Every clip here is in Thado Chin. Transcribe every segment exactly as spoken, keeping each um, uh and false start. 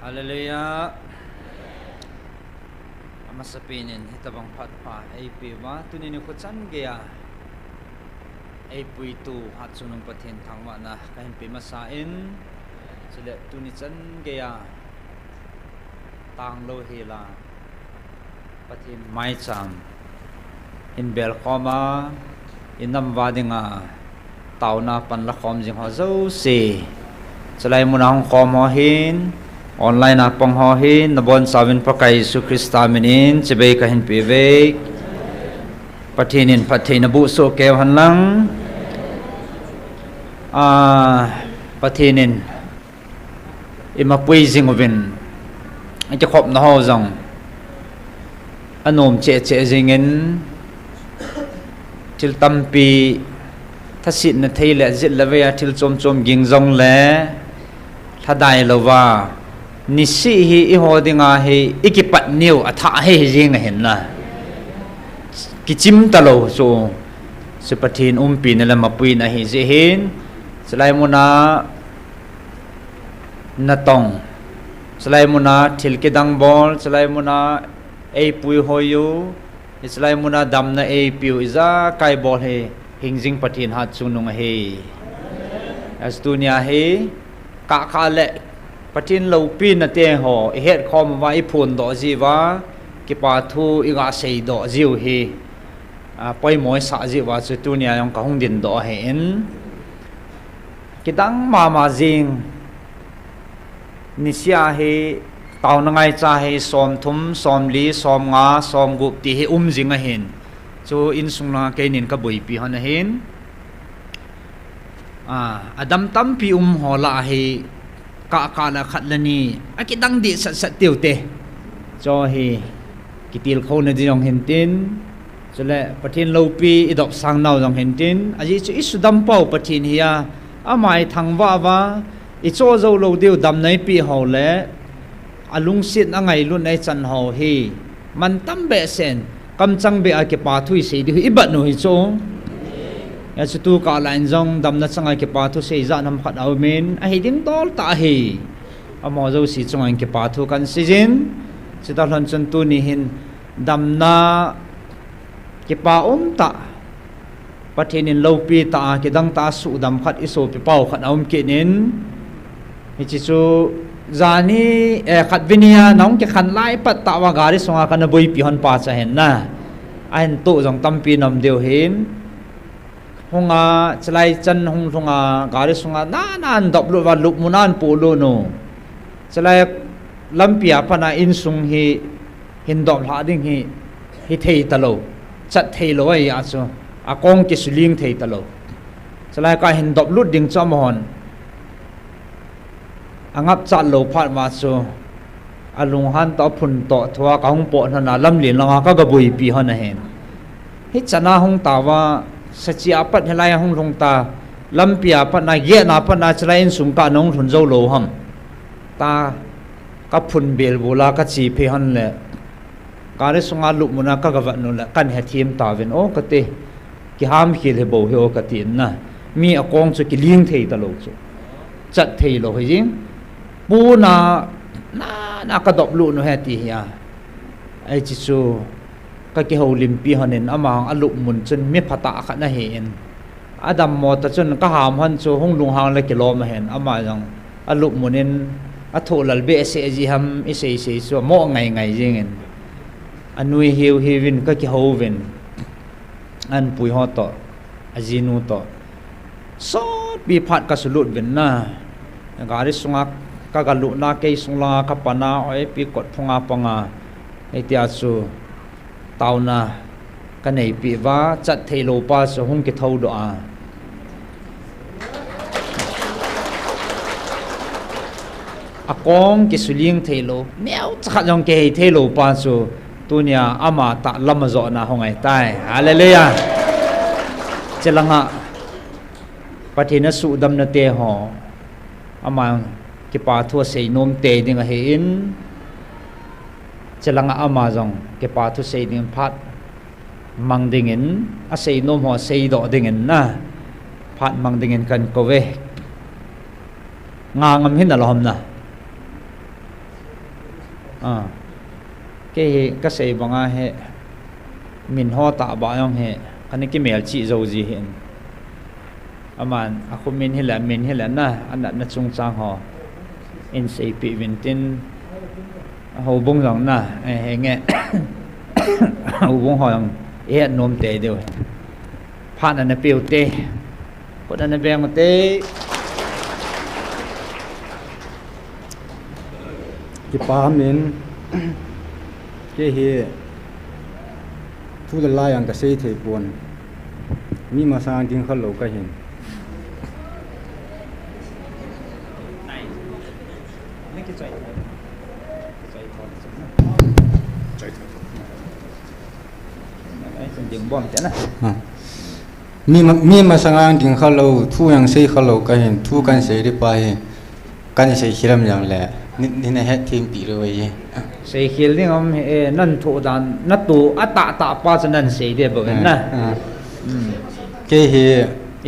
Hallelujah. Amasapen in hitabang phat pha eipeuva, tuni nikho chan geiya eipuitu Hatchungnung Pathen thangvahna kahin pe masa in, chule tuni chan geiya tanglou hela Pathen maicham hin belkhom a, inam uva dinga taona pan lakhom jing ho jouse, chulai muna hung khom ho hin, online a pang ho hin, nabonchauvin Pakai Jesu Christa minin chibai kahin peuve. Pathen in phattheina boh soh keiyu hen lang. Ah, Pathen in eimapui jing uvin, akikhopna ho jong anom cheh cheh jingin, thil tampi, thasetna thei le jet le vai a thil chom chom ging jongle lhadai louva, nisih hi eiho dinga hi ikipat niu athah hei jing ahin na. Kichim talou chu, chu Pathen umpina le mapuina ahi jeh hin, chulai muna natong, chulai muna thil kidang bol, chulai muna eipui hoiyu, chulai muna damna eipeu, ijakai bol hi hingjing Pathen Hatchungnung ahi. Ahin tunia hi, kahkha le Pathen loupina te ho ihetkhom uva, iphondoh jiuva, kipa thu iga seidoh jiu hi, ah, poimo isah jiuva chu tunia jong kahung dindoh ahin. Kidang mama jing, nisih a hi taona ngaicha hi somthum, somli, somnga, somgup ti hi um jing ahin. Chu insung langa keinin kaboipi hon ahin. Ah, adam tampi um ho lah a hi kahkah le khat le ni akidang deh sat sat tiu te. Chu hi kitilkhouna ding jong hintin, chule Pathen loupi idopsang nau jong hintin, ajeh chu isudam pau Pathen hi a, ama ithangvah uva, ichoh jou lou diu damna eipeh ho le alungset angailutna ichan ho hi mantam behseh in, kamchang beh a kipa thu isei diu hi ibat u hi chu. Hijeh chun tu kah lah in jong damna changa kipa thu sei jat ham khat aumin, ahi ding dol tah ahi. Amaho jouse chunga hin kipa thu kahin seijin, chutah lhon chun tuni hin damna kipa umtah, Pathen in loupi tah a, kidang tah a suhdam khat, isopi pau khat aum kit in, hiche chu jani, eh, khatvei nia nahung kikhen lai pat tah uva gari sunga kana boipi hon pa chu ahin na. Ahin toh jong tampi naum diu hin. Hunga, chulai chan hung lhunga, gari sunga, nana ahin doplut uva, lupmun ahin pohlut u. Chulai lampia pat a insung hi, hin doplhah ding hi, hithei talou, chat theilou ahi a chu, akong kisuling thei talou. Chulai kahin doplut ding chu amahon angapchat lou phat uva chu, alunghan toh, aphun toh, thua kahung pot lhon a, lamlen langa kaga boipi hon ahin. Hichan a hung tauva, sachi a pat hilai a hung lhung ta, lampia pat a, gate a pat a, chulai insung kah nahung lhun jou lou ham, tia kaphun belbul a kache phei hon le, gari sunga lupmun a kaga vet u le, kahin hethem tauvin, o kati, kihamkhel hi bou hi o katin na. Mi akong chu kiling thei talou chu, chat theilou hi jing. Puna, nana kadoplut u hi ti hi a. Hiche chu kakihoulimpi hon in, ama alupmun chun mi phatah khat ana hin. Adammo tah chun kaham hon chu hung lunghang le kilom ahin, ama jong alupmun in athoh lal behseh jeh ham isei sei chu amo ngai ngai jengin. Anui hiu hiuvin kakihouvin, anpui ho toh, ajinu toh, sotpi phat kasulut uvin na. Gari sunga kaga lut na, kei sung langa kapan a, oipi kot phunga panga, hitia chu taona kaneipeh uva, chat theilou pa chu hung kithoudoh a, akong kisuling theilou, neocha khat jong kihei theilou pa chu tunia amatah lam ajohna hung ahitai. Hallelujah. Chulanga Pathen asuhdamna te ho, ama kipa thu aseinom tei ding ahin, chulanga ama jong kipa thu sei ding phat mang dingin, aseinom ho seidoh dingin na, phat mang dingin kahin kouve. Nga ngam hih nalou ham na. Ah. Kei hi kasei banga hi min ho tah ba jong hi kana kimelchih jou ji hin. Aman akhomin hile, min hile na, anatna chungchang ho in seipeh uvin tin, houbung jong na, eh, henge. Houbung ho jong ihet nom tei diu. Phat ana peu te. Khut ana beng u te. Kipa min, kei hi thu le la jong kasei thei pon. Mi masang ding khalou kahin. Ding bom te na. Ha. Mi ma-, mi masanga ding khalou, thu jong sei khalou kahin, thu kan sei di pa hi, kan sei khilam jong le, ni, ni na het thim pi lou e. Sei khel ding um hi, eh, nan thu dan, na tu, a ta ta pa chu nan sei de bou na. Ah, ah. Hmm. Kei hi.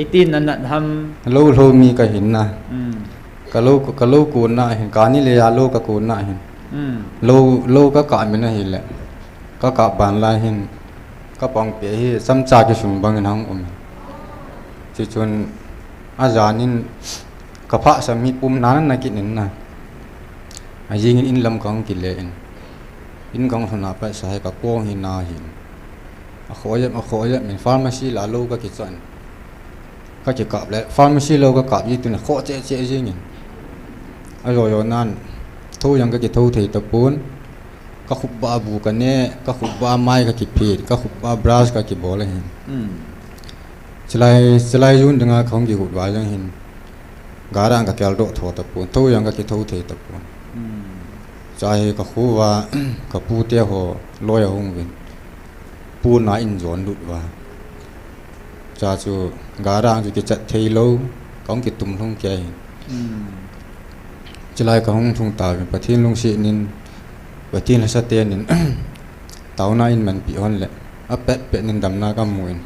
Iti na nat ham. Lou lou mi kahin na. Hmm. Ka lou, ka lou kon na hin, kani le a lou ka kon na hin. Hmm. Lou, lou ka kap min ahile. Ka kap ban lai hin, ka pang pe hi, chamcha kisung bangin ahung um. Chuchun, ajan in, ka phasam hi pum na na kit in na. Ajing in in lam kahung kile in. In kahung lhun a pat sa hi ka kong hi na hin. Akhoh jep, akhoh jep min pharmacy la lou ka kichon. Ka kikap le, pharmacy lou ka kap ji tun khoh cheh cheh jing in. Ajo jo nan, tho jong ka kitho thei tapon. Ka khup ba bu ka ne, ka khup ba mai ka kiphit, ka khup ba brush ka kibol ahin. Hmm. Chilai, chilai jun dinga kahung kihut ba jong hin. Garang ka kel doh tho tapon, tho jong ka kitho thei tapon. Hmm. Chahi ka khu va, ka pu te ho, loi ahung vin. Pu na in jon lut va. Cha chu garang chu kichat thei lou, kahung kitum lhung kei. Hmm. Chilai kahung lhung ta, Pathen lungset in, Pathen hasa te nin, taona in manpi hon le, apet pet nin damna kamu in.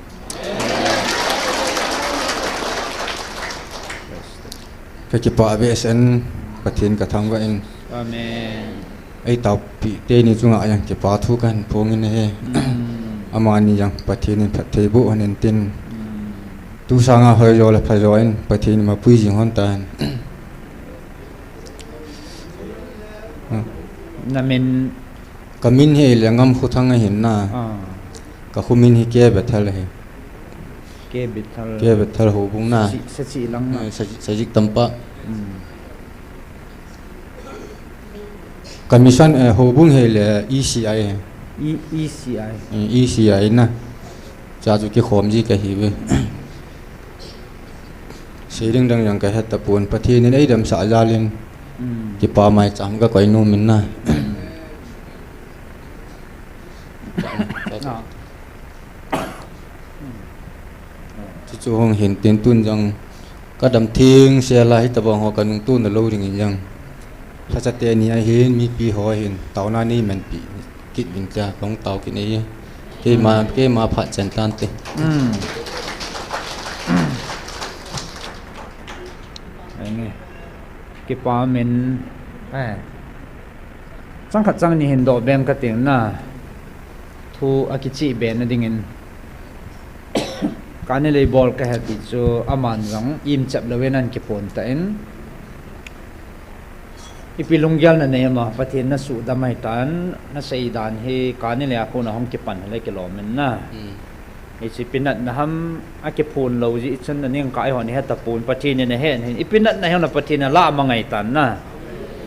Ka kipah behseh in, Pathen ka thangvah in. Amen. Ei taopi teni chunga jong kipa thu kahin phong in ahi. Mm. Amani jong Pathen in phatthei boh hon in tin. Mm. Tu sanga hoijo le phajo in Pathen in mapui jing hon tan. Na min? Ka min hi Lengam Khothang ahin na. Ah. Ka kho min hi K Bethel ahi. K Bethel. K Bethel houbung na. Sachi, Sachi lang na. Eh, Sachi, Sachi Tampa. Mm. Ka mission, eh, houbung hi le E C I. E-, E C I. Eh, E C I na. Cha chu kikhom ji kahi ve. Sei ding dang jong kahet tapon, Pathen in eidamsah jal in. Mm. Kipa maicham kakoi nom in na. Ah. Chuchu hung hin tin tun jong kadam theng sel a hitabang ho kanung tun na lou ding in jong. Lhacha teni ahin mipi ho hin taona nei manpi kit uvin tia kahung tao kit e. Keima, mm, keima phat chen tan te. Mm. Enge. Kipa min, eh. Chang khat chang ni hin doh beng kating na. Thu akichih be na ding in. Kani lei bol kahe ti chu aman jong im chep lou in ahin kiphon tan. Ipi lunggel nanei em a, Pathen nasudam ahitan, nasei dan hi kani lei a kon a hung kipan hile kilom in na. Hmm. Hichu ipi natna ham akiphon lou jeh chun naning kai hon ihet tapon, Pathen in ahe in hin. Ipi natna hijongle Pathen in alah mang ahitan na.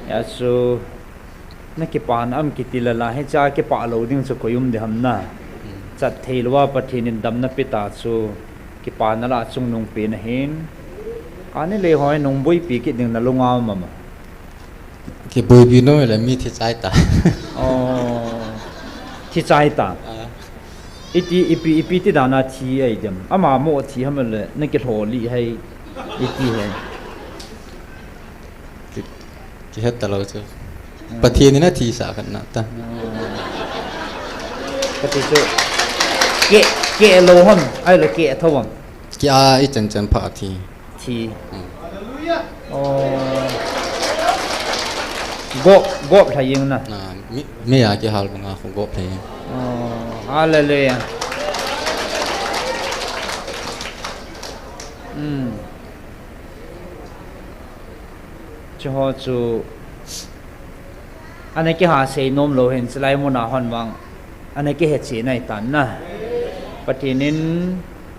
Hijeh chun nakipana ham kiti le la, hicha kipah lou ding chu koi um ding ham na. Hmm. Chat thei lou a Pathen in damna pe ta chu kipana lah chungnung pen ahin. Kani lei ho hi nung boipi kit ding nalunga um am? Kiboipi nom le mi thi chai ta. Oh. Thi chai ta. Ah. Iti, ipi, ipi ti dan a thi ahi dem? Ama mo thi ham le, nakilhoh lih hai, iti hai. Ki, kihet ta lou chu. Hmm. Pathen in athisah khat na ta. Hmm. Kati chu. Ke, ke lou ham, ahile ke tho ham? Ke a ichan chan pha thi. Thi. Hmm. Oh. Gop, gop lha jeng na. Na, mi, mi a kihal banga khu gop lha jeng. Oh, hallelujah. Hmm. Chuho chu, ana kiha sei nom lou hin, chulai muna hon vang, ana kihe cheh nai tan na. Pathen in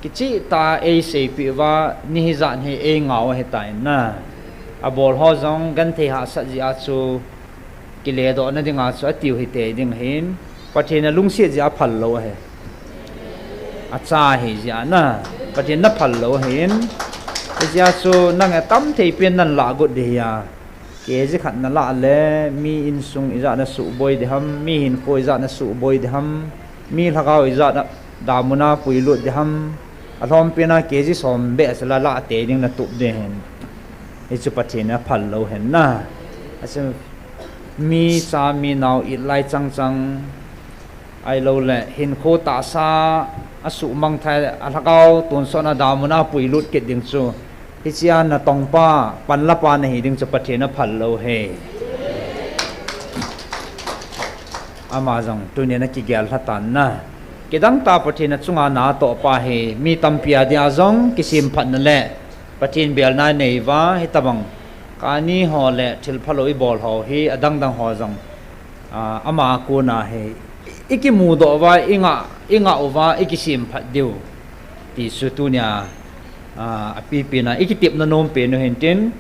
kicheh tah a eiseipeh uva, ni hijat hi eingah u ahitan na. Abol ho jong genthei hahsat jeh a chu, kiledohna dinga chu atiu hitei ding ahin, Pathen alungset jeh a phal lou ahi. Acha ahi jeh a na, Pathen in aphal lou ahin. Hijeh a chu nang atam thei pen nan lah got ding ahi a. Kg khat nalah le, mi insung ijat nasuhboi ding ham, mi hinkho ijat nasuhboi ding ham, mi lhagao ijat a damun a puilut ding ham, alhom pen a kg som beh sela lah tei ding natup ding ahin. Hichu Pathen in aphal lou ahin na. Achu mi cha mi nao it lai chang chang, ahilou le hinkho tahsa asuhmang thei, alhagao tonsot a damun a puilut kit ding chu, hichea natongpa, panlapa nahi ding chu Pathen in aphal lou ahi. Ama jong tunin akigel lha tan na. Kidang tah Pathen achunga na atohpa hi mi tampi a dia jong kisemphatna le Pathen belna inei uva, hitobang kani ho le thilphalou ibol ho hi adangdang ho jong, a, ama a kona hi ikimudoh uva, ingah, ingah uva, ikisemphat diu ti chu tunia, a, apipen a ikitepna nom pen u hintin,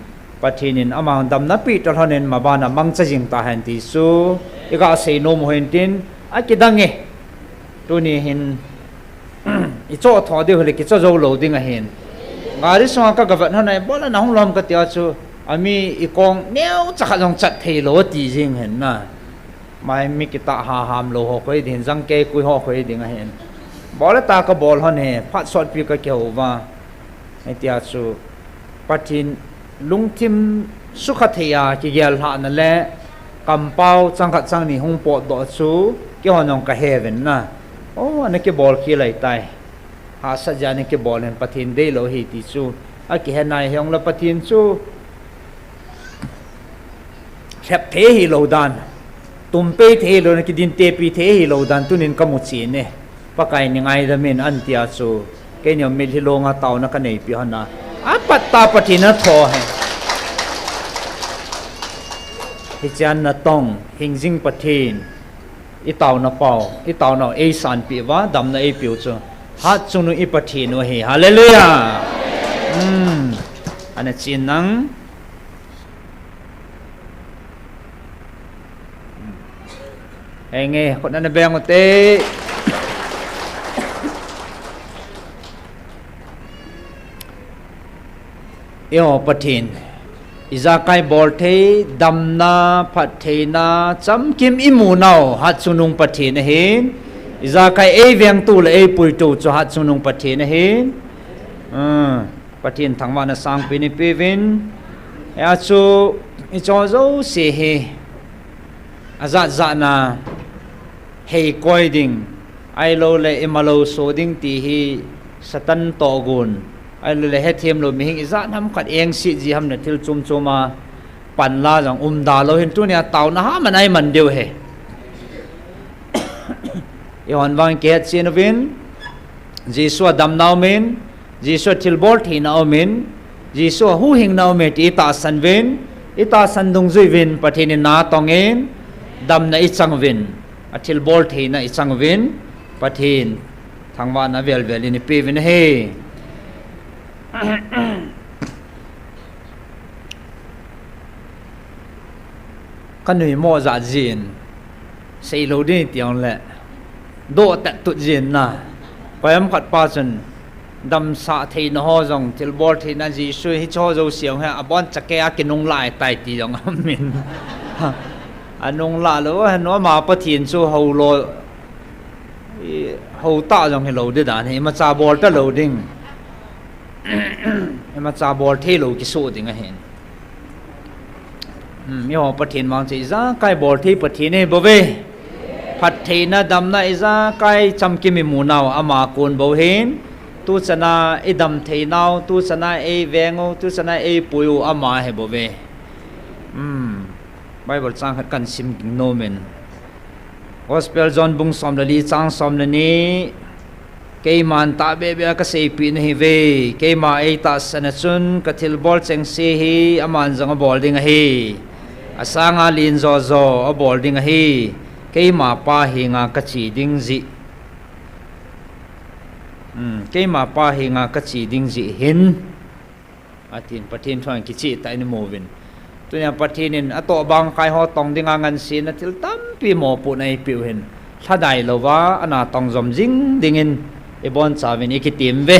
Pathen in ama damna peh talhon in mabana mangcha jing tahen ti chu iga sei nom u hintin, akidang e. Tuni hin ichoh tho diu hile kichoh jou lou ding ahin. Gari sunga kagavet hon a, ibola nahung lom katia chu, ami ikong neocha khat jong chat theilou ati jing ahin na. Mai mi kitah haham lou ho khoi ding, jangkei kui ho khoi ding ahin. Bol le ta kabol hon hi, phat sotpi kakihou uva. Hitia chu Pathen lungthim sukha thei a kigel lhahna le kampao changkhat changni hung potdoh chu keihon jong kahe uvin na. O, ana kibol khel ahitai. Hahsat jeh a ana kibol in Pathen deilou ahi ti chu akihe nai, hijongle Pathen chu lhep thei hilou dan, tumpei thei hilou dan, kidintepi thei hilou dan tunin kamu chen e. Pakai in eingaidam in atia chu, keini jong mitlhi longa taona kaneipi hon a, apat tah Pathen in atho ahi. Hichea natong hingjing Pathen, itaona pau, itaonau eisanpeh uva, damna eipeu chu Hatchungnung i Pathen u ahi. Hallelujah. Hmm. Ana chen nang. Henge, khut ana beng ute. Eiho Pathen, ijakai bolthei, damna, phattheina, chamkim imunau Hatchungnung Pathen ahin, ijakai eivengtou le eipuitou chu Hatchungnung Pathen ahin. Ah, Pathen thangvahna sangpen ipeuvin. Hia chu icho jouse hi ajat jatna heikoi ding, ahiloule imalou so ding ti hi Satan tohgon, ahiloule hethem lou mihing ijat ham khat engset ji ham le thil chom chom a panla jong umda lou hin tunia taona haman a iman diu ahi. Eihon vang kihetchen uvin, Jesu a damna umin, Jesu a thilbol theina umin, Jesu a huhhingna umin ti itahsan uvin, itahsan dungjui uvin, Pathen in na tongin, damna ichang uvin, athilbol theina ichang uvin, Pathen thangvahna velvel in ipeuvin ahi. Kanuimo jat jin, seilou ding tijongle, dohtat tut jin na. Koiham khatpa chun, damsah theina ho jong, thilbol theina Jesu hicheho jouse jong hi, aboncha kei a kinunglah tai ti jong aumin. Anunglah lou, henu ama Pathen chu houlou, houtah jong hilou ding dan hi, imacha bol talou ding. Imacha bol theilou kisoh ding ahin. Hmm, eiho Pathen vang chu ijakai bolthei Pathen ahibouve. Phattheina damna ijakai chamkim imunau ama kon bou ahin. Tuchana idam theinau, tuchana eiveng u, tuchana eipui u ama ahibouve. Hmm. Bible chang khat kahin sim ging nom in. Gospel John bung som le li chang som le ni. Keiman tahbeh beh a kaseipeh nahi uve. Keima eitahsan a chun kathilbol chengse hi aman jong abol ding ahi. Asanga len jojo abol ding ahi. Keima Pa henga kache ding jeh. Hmm, keima Pa henga kache ding jeh hin. Atin Pathen thu a kicheh tah in imu uvin. Tunia Pathen in atoh bang khai ho tong dinga ngansi na thil tampi mopohna eipeh u hin. Lhadai louva, ana tong jom jing dingin ibonchauvin ikitem uve.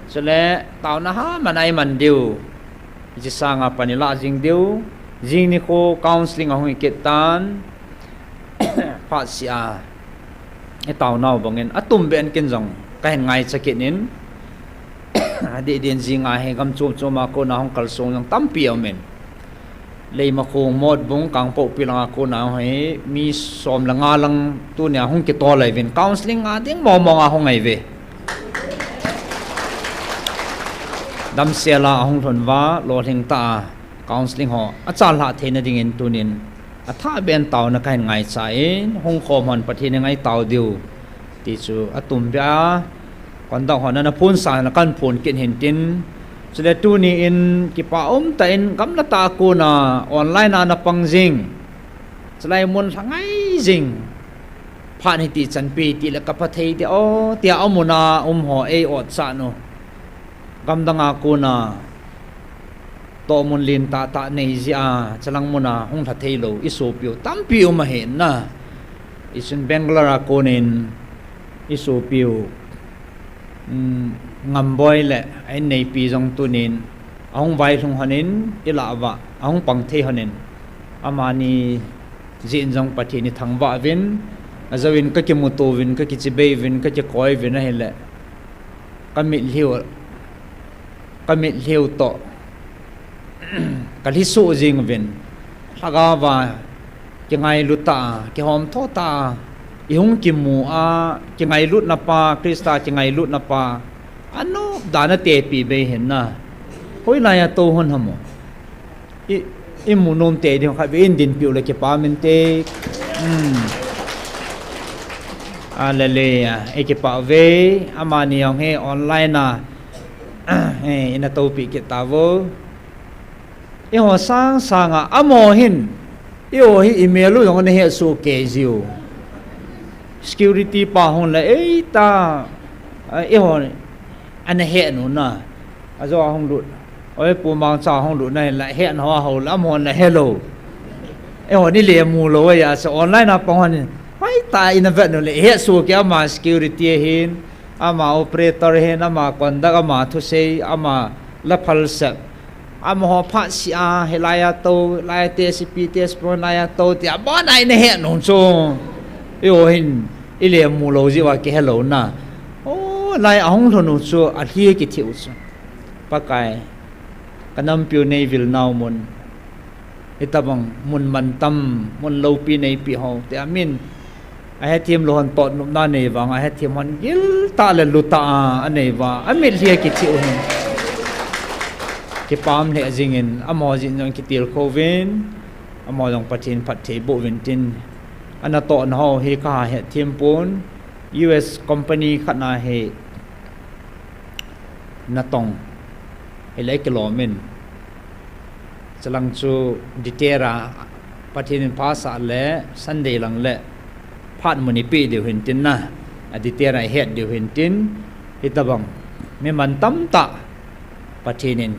Chule, taona haman a iman diu. Hiche sanga pan ilah jing diu. Jing nikho counseling ahung hi kit tan. Phatseh a itaonau bangin, atumbeh in ken jong kahin ngaicha kit in, adeh din jinga hi gam chom chom a kona hung kalsong jong tampi aum in. Leimakhong, Motbung, Kangpokpi langa kona hi mi som le nga lang tunia hung kitol ahiuvin, counseling a ding mong mong a hung ahiuve. Damsel a ahung lhun uva, lolhing tah a counseling ho achalhah theina dingin tunin athahbeh in taona kahin ngaicha in, hung khom hon Pathen henga itao diu ti chu atumbeh a, conduct hon ana phonsah in kahin phon kit hintin. Chule tuni in kipa umtah in gamla tah a kona online a ana pang jing, chulai mun lhangai jing phat hiti chanpi tile kapha thei ding o tia amun a um ho ei-ot chan u, gamdang a kona tohmun lentah tah nei jeh a, chulang mun a hung lha theilou isopiu tampi um ahi na. Hichun Bangalore a konin isopiu, um, Ngamboi le a inneipi jong tunin ahung vailhung honin, ilah uva ahung pang thei honin, amani jeh in jong Pathen ithangvah uvin, ajouvin kakimuto uvin, kakichibai uvin, kakikoi uvin ahile, kamitlhiu, kamitlhiu toh kalhi soh jing uvin, lhagao va kingailut tah a, kihomtho tah a ihung kimu a, kingailutna pa, Christa kingailutna pa anop dan a atepeh bei hin na. Hoilai a tou hon ham o? I, imu nom tei ding, khatvei in dinpiu le kipah inte. Hmm. Hallelujah. Ikipah uve, amani jong hi online a, eh, ina toupeh kit tauvo. Eiho sangsang a, amaho hin eiho hi imel u jong ana hesoh kei jiu. Security pa hung le, eita, eh, eiho ana het u na. Ajo a hung lut. Oi, Pu Mangcha hung lut na hin la het ho a ho la, amahon la helou. Eihon ile mu lou a, asa online a pang hon hin, hoitah in ina vet u le, hesoh kei, ama security ahin, ama operator ahin, ama conduct, ama thusei, ama la phalsep. Amaho phatseh a, hilai a tou, lai a test, ipi test, pon lai a tou, tia abon a ina het u chu. Eiho hin ile mu lou jiu a kihelou na. O, lai ahung lhun u chu, alhi kithei u chu. Pakai, kanampiu neivil nau mun, hitobang mun mantam, mun loupi neipeh ho, tia min ahethem lou hon totnopna nei vang, ahethem hon giltah le lutah a anei uva, amitlhi a kicheh u hin kipah lheh jingin, amaho jeh in jong kitilkhou vin, amaho jong Pathen phatthei boh uvin tin, anatohna ho hi kahethem pon, U S company khat na hi natong hile kilom in. Chulang chu detail a Pathen in phasah le Sunday lang le phat mun ipeh diu hin tin na. A detail a ihet diu hin tin. Hitobang mi mantam tah Pathen in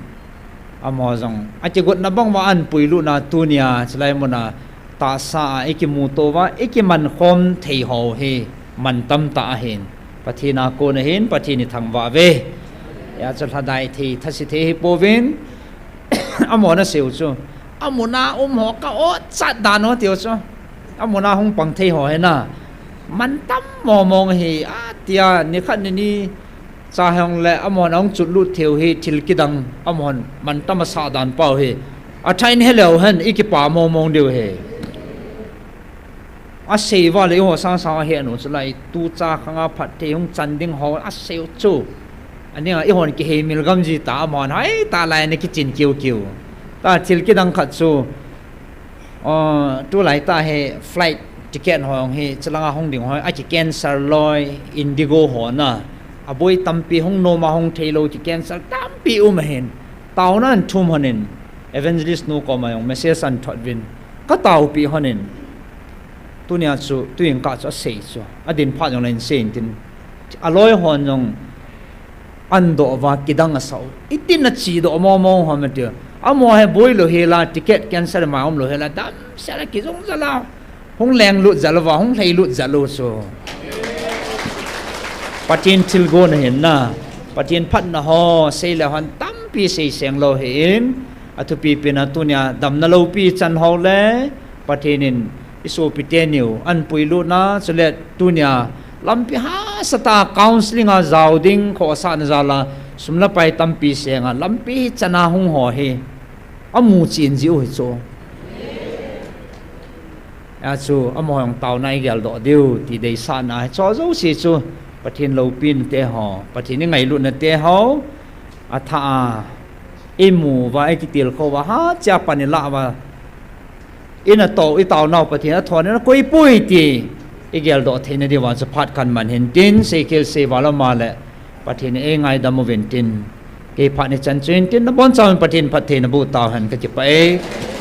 amaho jong akigotna bang uva ahin puilut na, tunia chulai mun a tahsa a ikimuto uva, ikimankhom thei ho hi mantam tah ahin. Pathen a kon ahin, Pathen ithangvah uve. Hijeh chun lhadai thei, thase thei hipouvin, amahon asei u chu, amun a um ho ka-otchat dan u tiu chu. Amun a hung pang thei ho hi na, mantam mong mong ahi, atia, nikhat nini cha hung le, amahon ahung chutlut thei u hi, thil kidang, amahon mantam asah dan pau hi, athah in heleu hen, ikipa mong mong diu hi. Asei uva le eiho sangsang ahet u chu lai, tucha khang a phatthei hung chan ding ho asei u chu. Aninga eihon kiheimil gam ji ta, amahon hoitah lai in akichin kiu kiu. Ta thil kidang khat chu, Tulai tah hi flight ticket ho hi chulanga hung ding ho a ki cancel loi, Indigo ho na. Aboi tampi hung nom a hung theilou ki cancel tampi um ahin. Taona athum honin, evangelist nu koma jong message athot uvin, ka taopi honin. Tunia chu tuin kah chu asei chu adin phat jongle hin sei intin, aloi hon jong adoh uva kidang asah u. Itin achedoh momo ham atiu. Amaho hi boi lou hela, ticket cancel ma umlou hela, damsela kijong jal a, hung lenglut jal uva, hung lhailut jal u chu Pathen thilgon ahin na. Pathen phatna ho seile hon tampi seiseng lou hin, athupi pen a tunia damna loupi chan ho le Pathen in isopi teniu ahin puilutna, chule tunia lampi hahsatah a counselling a jao ding khohsahna jal a sum le pai tampi seng a lampi hichan a hung ho hi amu chen jiu hichu. Achu amaho jong taona igeldoh diu ti deisahna hicho jouse chu Pathen loupina teho, Pathen ingailutna teho, athah a imu uva, ikitilkhou uva, hatchea pan ilah uva, ina tou itaonau Pathen athon in akoipoi ti igeldoh theina diuva chu phat kaman hintin, seikhel sei val ama le Pathen in eingaidam uvin tin, kei phat nichan chu hintin, nabonchauvin Pathen phattheina boh tauhen, kakipah e.